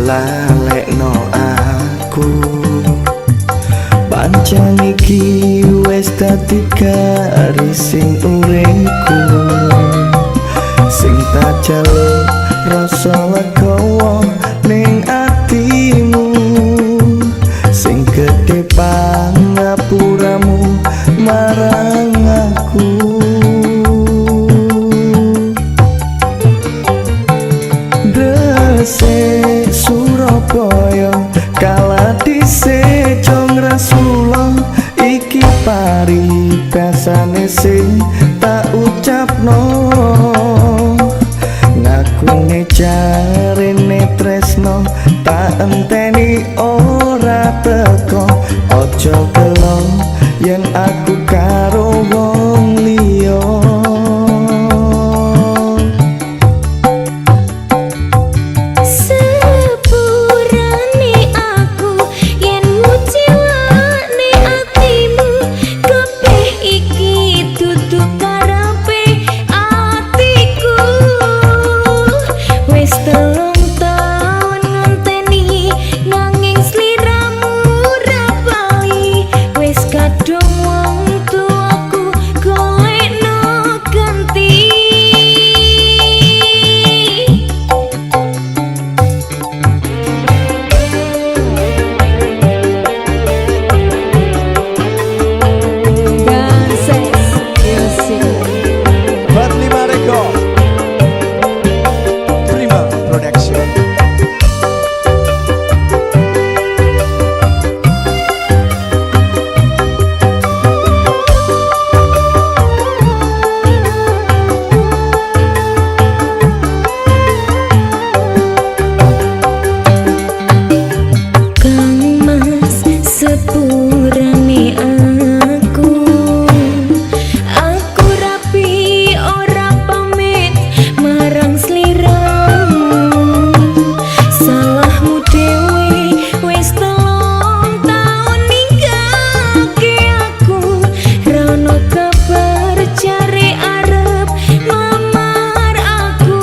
lalekno aku. Pancen iki wis dadi garis sing uripku, sing tak jaluk rasa legowo ning atimu, sing gedhe pangapuramu marang aku. Gresik Surabaya kalah dhisik jong Rasulullah, iki paribasane sing tak ucapno. Ngakune jarene tresno tak enteni ora teko, aja gelo yen aku karo wong liya. Sepurane aku yen ngucilane atimu, kabeh iki dudu karepe atiku. Wis 3 taun ngenteni nanging sliramu ora bali, wis kadung wong tuaku golekno ganti. Sepurane aku, aku rapi ora pamit marang sliramu. Salahmu dhewe wis 3 taun ninggalke aku, ra ono kabar jare arep nglamar aku.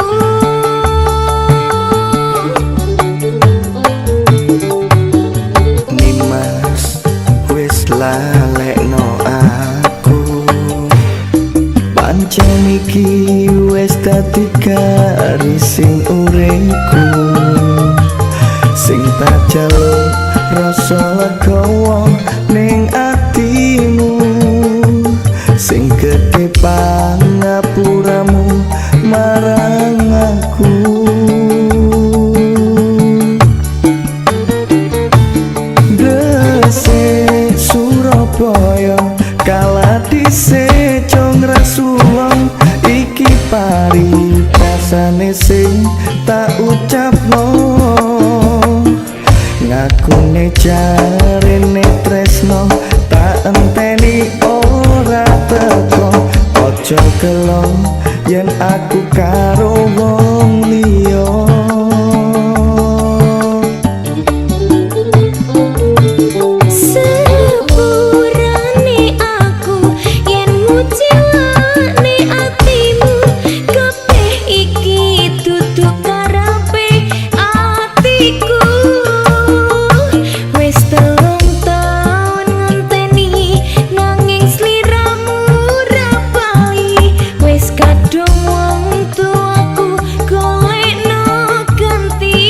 Nimas wis lalekno aku, pancen iki wis dadi garis sing uripku, sing tak jaluk rasa legowo ning atimu, sing gedhe pangapuramu marang aku. Gresik Surabaya kalah dhisik jong Rasulullah, iki paribasane sing tak ucapno. Ngakune jarene tresno tak enteni ora teko, aja gelo yen aku karo wong liya. Sepurane aku yen ngucilane atimu, kabeh iki dudu karepe atiku. Wis 3 taun ngenteni nanging sliramu ora bali, wis kadung wong tuaku golekno ganti.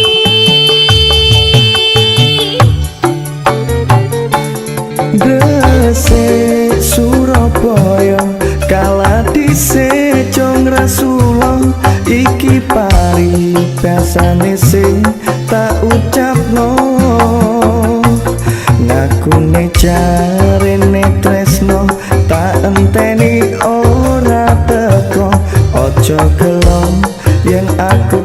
Gresik Surabaya kalah dhisik jong Rasulullah, iki paribasane sing tak ucapno. Ngakune jarene tresno tak enteni ora teko, aja gelo yen aku